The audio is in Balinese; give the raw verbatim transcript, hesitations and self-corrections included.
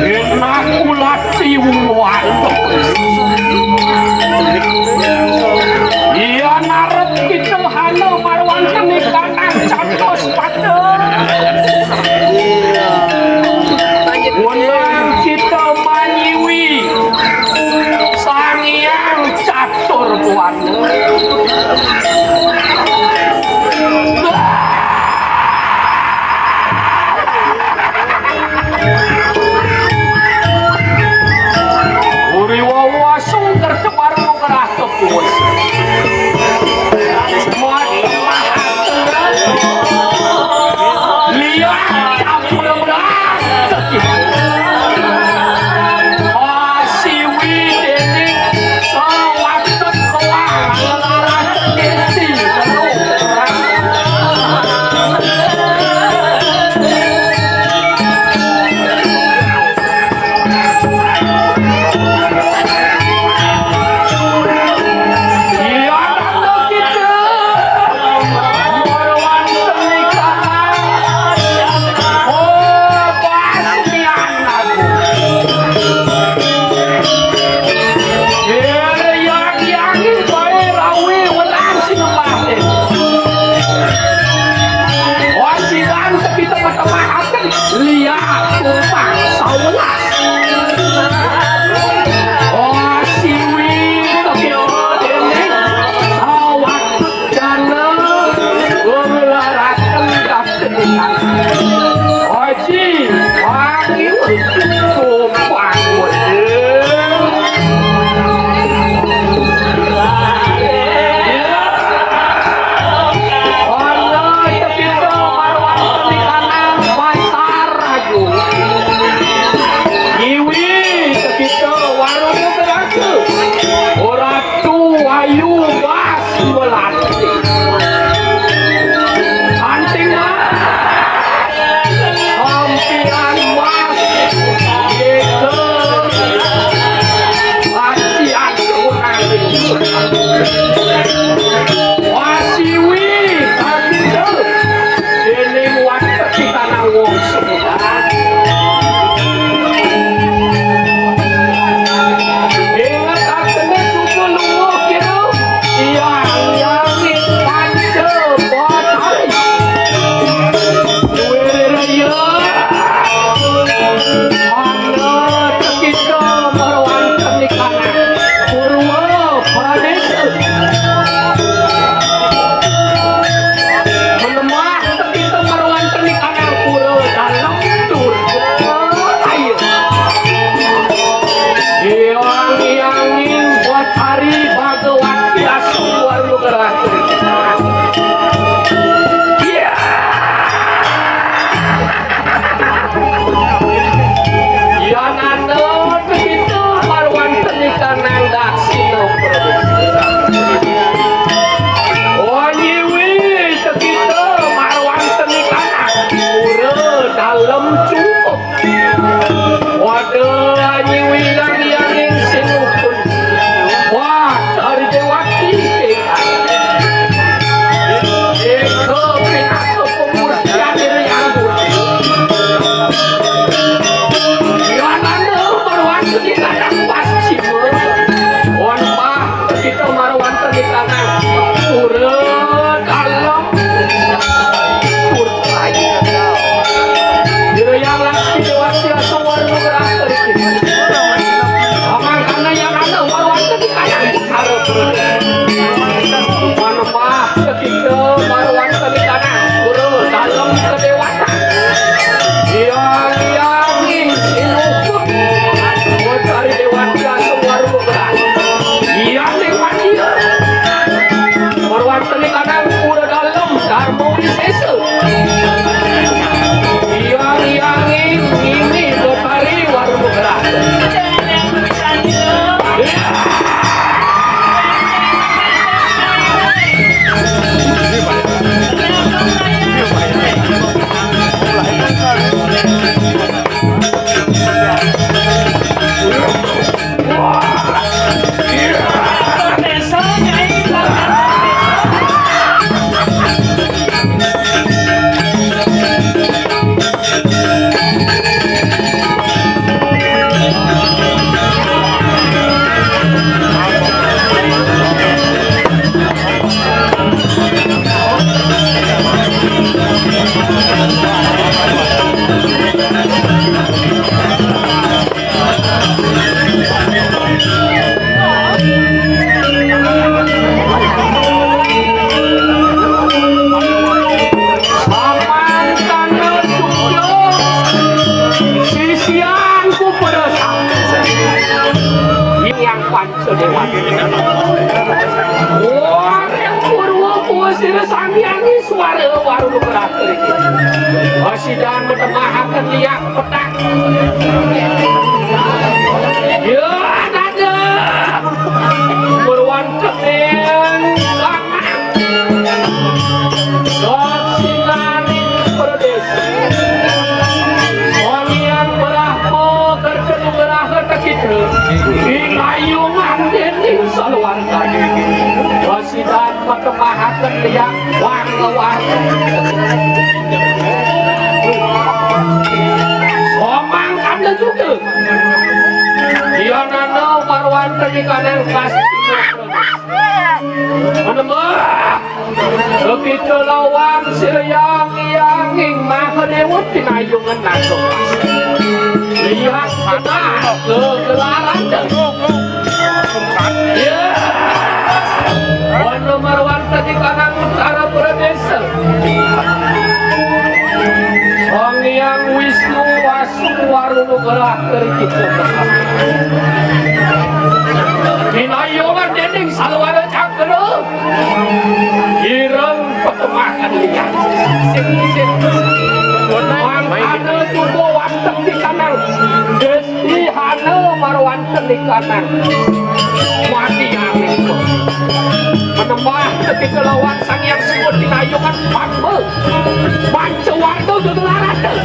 Enak ulat siwuan. Iya narep kita hana marwan keni kanan catos pada. Wonten kita manyiwi Sang Hyang Catur Buana. Uriwa wasung kertepar nukerah kepuas. Mat mahatur. Liang campur beras. Pasiwi dening sawatek kelang ngelarat desi. Liya tumpang sawelas. Oh, siwi kepiro dening sawat dana welaratan kaseningan. Oji, wangi tumpang wedeng. Ana tepita marwanteni kanang pasar agung. Nyiwi tepita warung beraga. Ora tuayu bas melati. Anting mas. Sampiran mas. Yeka. Pasian. Wasiwi, kandhut, dening watek pitanang wong semutan. Inget atene kudu luwuh kira, tiyang-tiyang ing panca batari. Duwe raya. Mangga tekita marwanten ikana Purwa Pradesa. Menemah tekita marwanten ikana Pura Dalem Durga Raya. Hyang-hyanging Batari Bhagawati Asung Waruga Ratu. Iya. Yananda tekita marwanten ikanang daksina pradesana. Wanyiwi tekita marwanten ikanang pura dalem cungkup. Wada anyiwi lan liyaning sinupun. Wah, Ari Dewati. Eka pinaka pemurtian ing anggur. Yananda marwanten ing tanah pascima. Wan pah kita marwanten ing tanah pura dalem. Purwaya. Hirayang Lakshmi Dewati Asung Waruga Ratu. Amangkana Yananda marwanten ing tanah. Manembah ketiga marwanten ing tanah pura dalem kedewatan. Hyang-hyanging sinupun Batari Dewati Asung Waruga. Iya, Dewati. Yang suara warung berapa ini? Kasidan matemahaken liak petak. Ya, ada. Berwan kemeng. Dok sinaning perdes. Wanian berahmo kerja nugraha tekite. Ingayungan dening saluwarga. Wasidan matemahaken liak wang-wang. Somang kanda juga. Yanana marwanteni kanang kasih. Menembak. Begitu lawan sira yang yang ing Mahadewa tinayungan nato. Lihat kena kegelaran. Ya. Wana marwanteni kanang utara pradesa. Sang Hyang Wisnu wasung waruna gerak kerikit. Tinayungan dening salwara cakra. Ireng petemahan liyan. Sip, sip. Mangkana tuku wanteng di kanang. Destihana marwanteni kanang. Mati angin. Menembah ketika lawan Sang Hyang Siwa tinayungan pamba. Panca warga gegelaran.